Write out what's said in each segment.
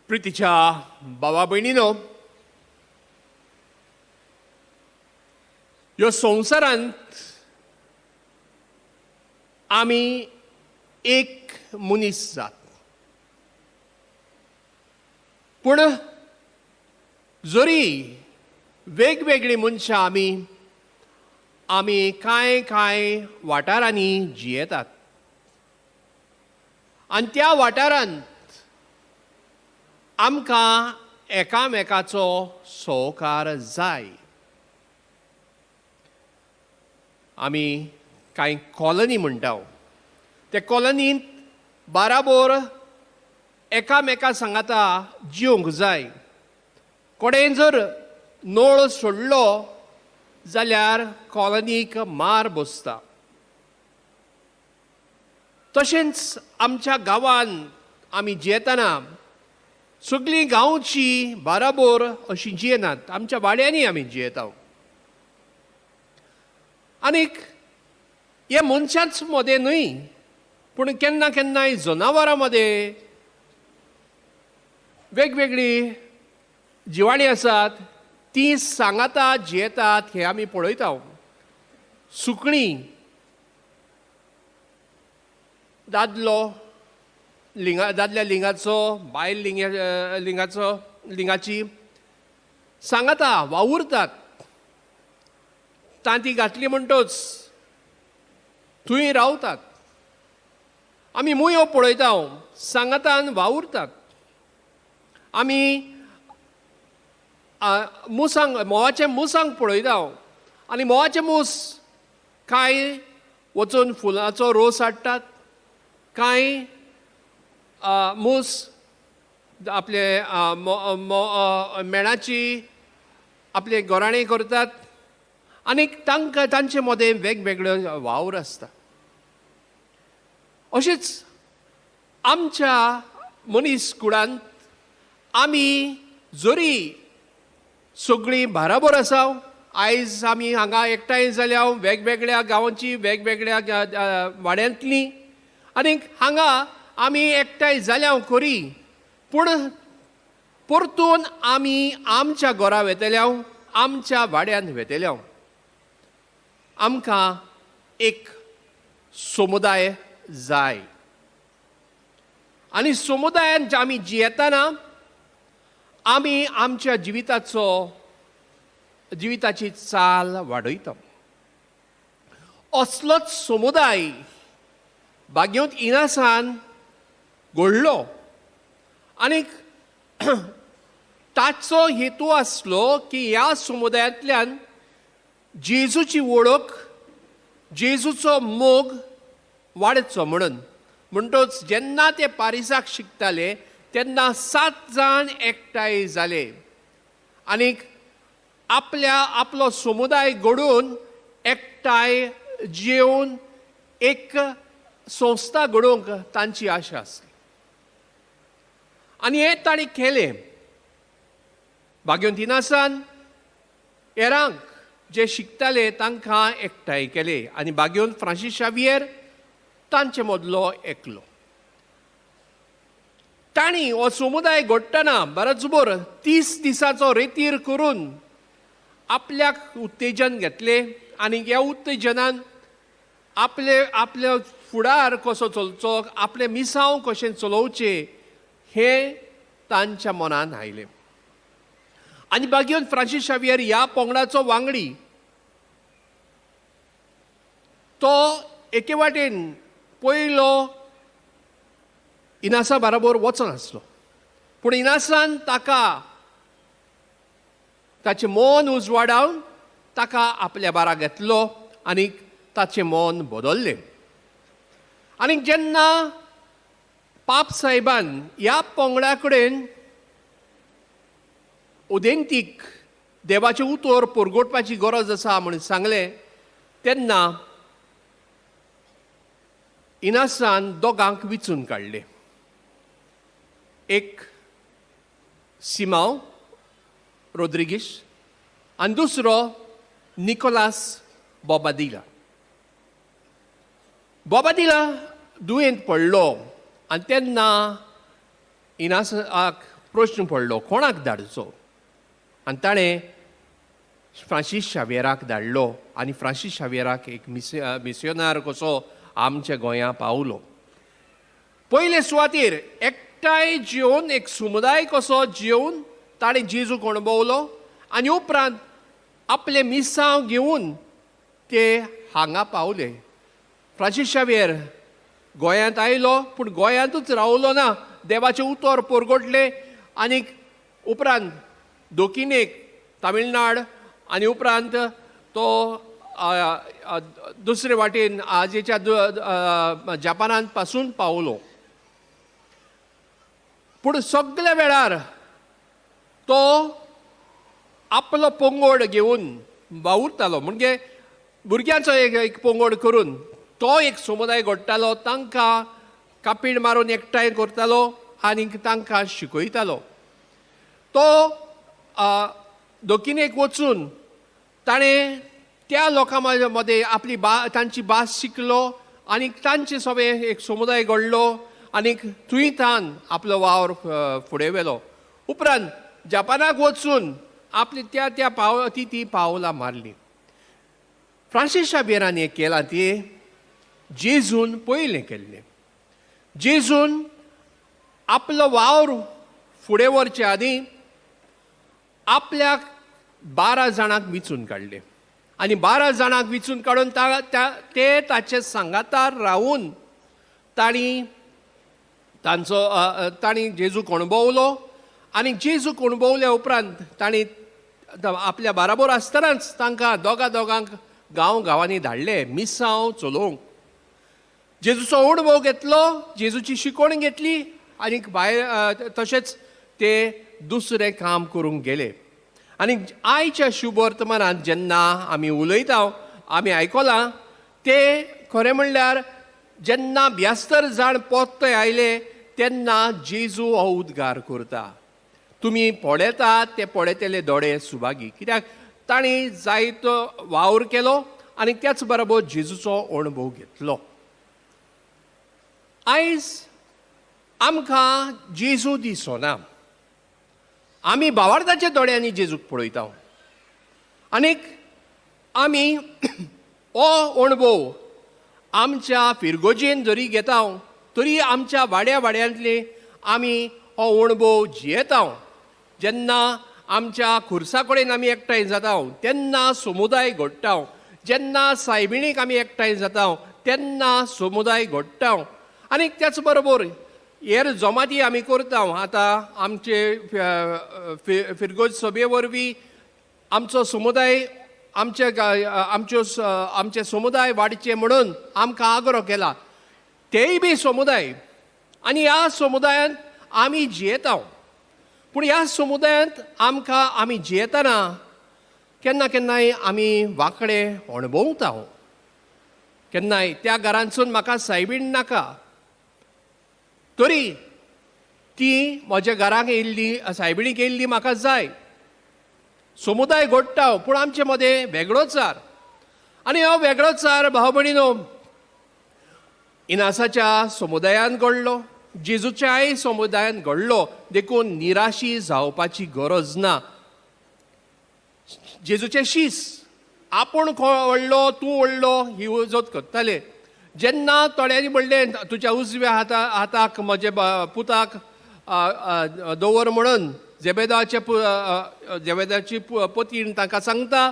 प्रितीच्या भावा भयणीनो, ह्यो संवसारांत आमी एक मनीस जात, पूण जरी वेगवेगळीं मनशां आमी आमी कांय कांय वाठारांनी जियेतात आनी त्या वाठारांत आमकां एकामेकाचो सहकार जाय. आमी कांय कॉलनी म्हणटा, ते कॉलनींत बाराबोर एकामेका सांगाता जिवंक जाय. कोणें जर नळ सोडलो जाल्यार कॉलनीक मार बसता. तशेंच आमच्या गांवांत आमी जियेतना सगळीं गांवची बाराबोर अशी जियेनात, आमच्या वाड्यांनी आमी जियेता. आनीक हे मनशांच मदें न्हय, पूण केन्ना केन्नाय जनावरां मदें वेगवेगळीं जिवाणीं आसात, तीं सांगाता जियेतात हें आमी पळयता. सुकणीं, दादलो लिंगा, दादल्या लिंगाचो, बायल लिंगाचो, लिंगाची सांगाता वावुरतात. तांती घातली म्हणटच थंय रावतात. आमी मुयो पळयता, सांगातान वावुरतात. आमी मुसांक, म्होंवाचे मुसांक पळयता आनी म्होंवाचे मूस कांय वचून फुलांचो रोस हाडटात, कांय मूस आपले मेणाची आपले गोराणे करतात आनी तांकां तांचे मदें वेगवेगळे वावर आसता. अशेंच आमच्या मनीस कुळांत आमी जरी सगळीं बाराबर आसा, आयज आमी हांगा एकठांय जाल्या वेगवेगळ्या गांवांची, वेगवेगळ्या वाड्यांतलीं, आनी हांगा आमी एकठांय जाल्या खरी, पूण परतून आमी आमच्या घरा वेतल्या, आमच्या वाड्यांत वेतल्या. आमकां एक समुदाय जाय आनी समुदायान आमी जियेतना आमी आमच्या जिविताचो, जिविताची चाल वाडयता. असलोच समुदाय बागेंत इनासान घडलो आनीक ताचो हेतू आसलो की ह्या समुदायांतल्यान जेजूची वळख, जेजूचो मोग वाडचो म्हणून. म्हणटच जेन्ना ते पारिसाक शिकताले तेन्ना 7 जाण एकठांय जाले आनीक आपल्या आपलो समुदाय घडोवन एकठांय जेवन एक संस्था घडोवंक तांची आशा आसली आनी हें तांणी केलें. बागेवन इनासान हेरांक जे शिकताले तांकां एकठांय केले आनी बागेवन फ्रांसीस शावियर तांचे मदलो एकलो. तांणी हो समुदाय घडटना बरोबर 30 दिसाचो रेतीर करून आपल्याक उत्तेजन घेतलें आनी ह्या उत्तेजनान आपले आपल्या फुडार कसो चलचो, आपलें मिसांव कशें चलोवचें हें तांच्या मनान आयलें. आनी बागेवन फ्रांसीस शावियर ह्या पंगडाचो वांगडी, तो एके वाटेन पयलो इनासा बराबर वचनासलो, पूण इनासान ताका ताचें मन उजवाडावन ताका आपल्या बारा घेतलो आनी ताचें मन बदल्लें. आनी जेन्ना पाप साहेबान ह्या पंगडा कडेन उदेंतीक देवाचें उतर परगटपाची गरज आसा म्हूण सांगलें, तेन्ना इनासान दोगांक विचून काडले. एक सिमांव रोद्रिगीश आनी दुसरो निकोलास बोबादिला. बोबादिला दुयेंत पडलो आनी तेन्ना इनासाक प्रश्न पडलो, कोणाक धाडचो? आनी ताणें फ्रांसीस शाव्येराक धाडलो आनी फ्रांसीस शाव्येराक एक मिसियोनार कसो आमच्या गोंया पावलो. पयले सुवातेर एकठांय जेवन, एक समुदाय कसो जेवन ताणें जेजूक अणभवलो आनी उपरांत आपलें मिसांव घेवन ते हांगा पावले. फ्रांसीस शाव्येर गोंयांत आयलो, पूण गोंयांतूच रावलो ना. देवाचें उतर परगटलें आनी उपरांत दोकिनेक तामिळनाड आनी उपरांत तो दुसरे वाटेन आजेच्या जापानांत पासून पावलो. पूण सगल्या वेळार तो आपलो पंगड घेवन वावुरतालो. म्हणजे भुरग्यांचो एक पंगड करून तो एक समुदाय घडटालो, तांकां कापीण मारून एकठांय करतालो आनी तांकां शिकयतालो. तो दक्षिणेक वचून ताणें त्या लोकां मदें आपली तांची भास शिकलो आनी तांचे सगळें एक समुदाय घडलो आनी थंय तान आपलो वावर फुडें व्हेलो. उपरांत जपानाक वचून आपली त्या त्या पाव ती ती पावलां मारली. फ्रांसीस शाबिरान हें केलां ती जेजून पयलें केल्लें. जेजून आपलो वावर फुडें व्हरचे आदीं आपल्याक 12 जाणांक विचून काडले आनी 12 जाणांक विचून काडून ते ताचे सांगातार रावून तांणी तांचो तांणी जेजूक अणभवलो आनी जेजूक अणभवल्या उपरांत तांणी आपल्या बाराबोर आसतनाच तांकां दोगा दोगांक गांव गांवांनी धाडले मिसांव चलोवंक. जेजूचो अणभव घेतलो, जेजूची शिकवण घेतली आनी भायर तशेंच ते दुसरें काम करूंक गेले. आनी आयच्या शुभवर्तमानांत जेन्ना आमी उलयता, आमी आयकलां ते खरें म्हणल्यार जेन्ना 72 जाण पोत्ते आयले तेन्ना जेजू हो उद्गार करता, तुमी पळयतात ते पळयतले दोळे सुभागी. कित्याक तांणी जायतो वावर केलो आनी त्याच बरोबर जेजूचो अणभव घेतलो. आयज आमकां जेजू दिसना, आमी भावार्थाच्या दोळ्यांनी जेजूक पळयता आनीक आमी हो अणभव आमच्या फिरगोजेन जरी घेता तरी आमच्या वाड्या वाड्यांतले आमी हो अणभव जियेता. जेन्ना आमच्या खुर्सा कडेन आमी एकठांय जाता तेन्ना समुदाय घडटा, जेन्ना सायबिणीक आमी एकठांय जाता तेन्ना समुदाय घडटा. आनी त्याच बरोबर हेर जमाती आमी करता. आतां आमचे फिरगोज सभे वरवीं आमचो समुदाय आमचे आमच्यो आमचे समुदाय वाडचे म्हणून आमकां आग्रो केला, तेय बी समुदाय. आनी ह्या समुदायांत आमी जियेता, पूण ह्या समुदायांत आमकां आमी जियेतना केन्ना केन्नाय आमी वांकडे अणभवता. केन्नाय त्या घरांतसून म्हाका सायबीण नाका तरी ती म्हज्या घराक येयल्ली सायबिणीक येयल्ली म्हाका जाय. समुदाय घडटा पूण आमचे मदें वेगळोचार. आनी हो वेगळोचार भाव भयणीनो इनासाच्या समुदायान घडलो, जेजूच्याय समुदायान घडलो. देखून निराशी जावपाची गरज ना. जेजूचें शीस आपूण व्हडलो तूं व्हडलो ही वजत करताले. जेन्ना थोड्यांनी म्हणलें तुज्या उजव्या हाताक म्हजे पुताक दवर म्हणून जेबेदाची पतीण तांकां सांगता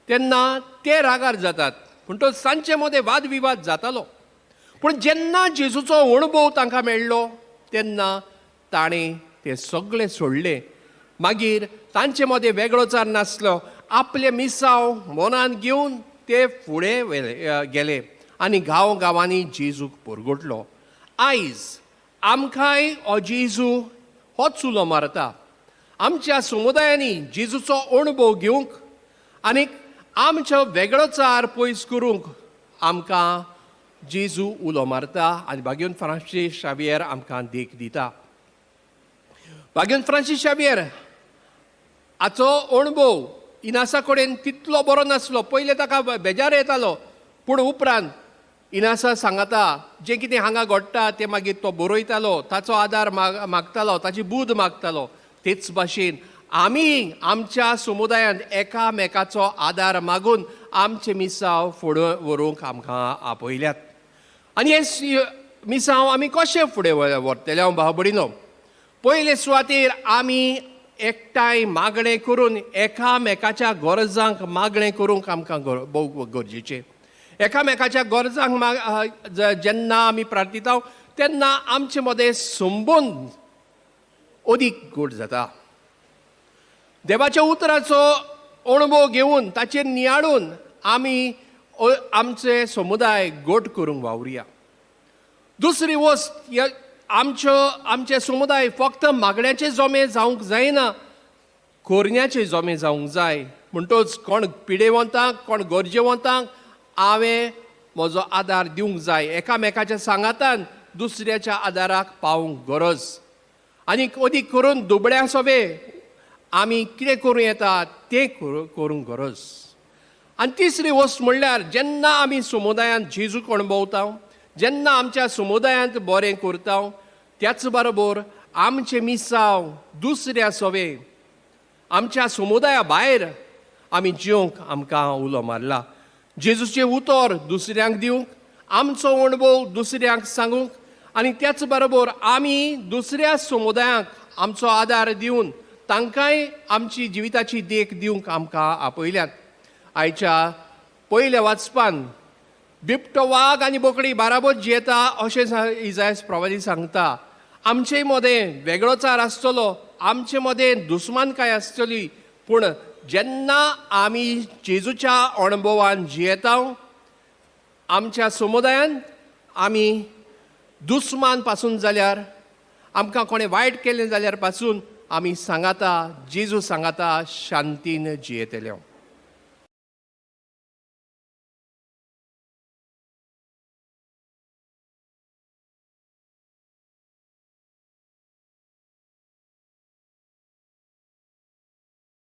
तेन्ना ते रागार जातात. पूण तो तांचे मदें वादविवाद जातालो. पूण जेन्ना जेजूचो अणभव तांकां मेळ्ळो तेन्ना ताणें ते सगळें सोडलें. मागीर तांचे मदें वेगळोचार नासलो, आपले मिसांव मनान घेवन ते फुडें गेले आनी गांव गांवांनी जेजूक परगटलो. आयज आमकांय हो जेजू होच उलो मारता. आमच्या समुदायांनी जेजूचो अणभव घेवंक आनी आमचो वेगळोचार पयस करूंक आमकां जेजू उलो मारता आनी बागेवन फ्रांसीस शावियर आमकां देख दिता. बागेवन फ्रांसीस शावियर हाचो अणभव इनासा कडेन तितलो बरो नासलो. पयलें ताका बेजार येतालो, पूण उपरांत इनासा सांगाता जें कितें हांगा घडटा तें मागीर तो बरयतालो, ताचो आदार मागतालो, ताची बूद मागतालो. तेच भाशेन आमी आमच्या समुदायांत एकामेकाचो आदार मागून आमचे मिसांव फुडें व्हरूंक आमकां आपयल्यात. आनी हे मिसांव आमी कशें फुडें व्हरतले हांव भाव भयणीनो? पयले सुवातेर आमी एकठांय मागणें करून एकामेकाच्या गरजांक मागणें करूंक आमकां भोव गरजेचें. एकामेकाच्या गरजांक जेन्ना आमी प्रार्थिता तेन्ना आमचे मदें संबंद अदीक गोड जाता. देवाच्या उतराचो अणभव घेवन ताचेर नियाळून आमी आमचे समुदाय गोट करूंक वावरुया. दुसरी वस्त, आमच्यो आमचे समुदाय फक्त मागण्याचे जमे जावंक जायना, कोरण्याचे जमे जावंक जाय. म्हणटच कोण पिडेवंतांक, कोण गरजेवंतांक हांवें म्हजो आदार दिवंक जाय. एकामेकाच्या सांगातान दुसऱ्याच्या आदाराक पावूंक गरज. आनी अदीक करून दुबळ्यां सोबे आमी कितें करूं येता तें करूंक गरज. आनी तिसरी वस्त म्हणल्यार जेन्ना आमी समुदायांत जेजूक अणभवता, जेन्ना आमच्या समुदायांत बरें करता, त्याच बरोबर आमचें मिसांव दुसऱ्या सोवे आमच्या समुदाया भायर आमी जिवंक आमकां उलो मारला. जेजूचें उतर दुसऱ्यांक दिवंक, आमचो अणभव दुसऱ्यांक सांगूंक, आनी त्याच बरोबर आमी दुसऱ्या समुदायांक आमचो आदार दिवन तांकांय आमची जिविताची देख दिवंक आमकां आपयल्यात. आयच्या पयल्या वाचपान बिबटो वाग आनी बोकडी बाराबर जियेता अशें इजायस प्रवादी सांगता. आमचे मदें वेगळोचार आसतलो, आमचे मदें दुस्मानकाय आसतली, पूण जेन्ना आमी जेजूच्या अणभवान जियेता आमच्या समुदायान आमी दुस्मान पासून जाल्यार, आमकां कोणें वायट केलें जाल्यार पासून आमी सांगाता, जेजू सांगाता शांतीन जियेतले.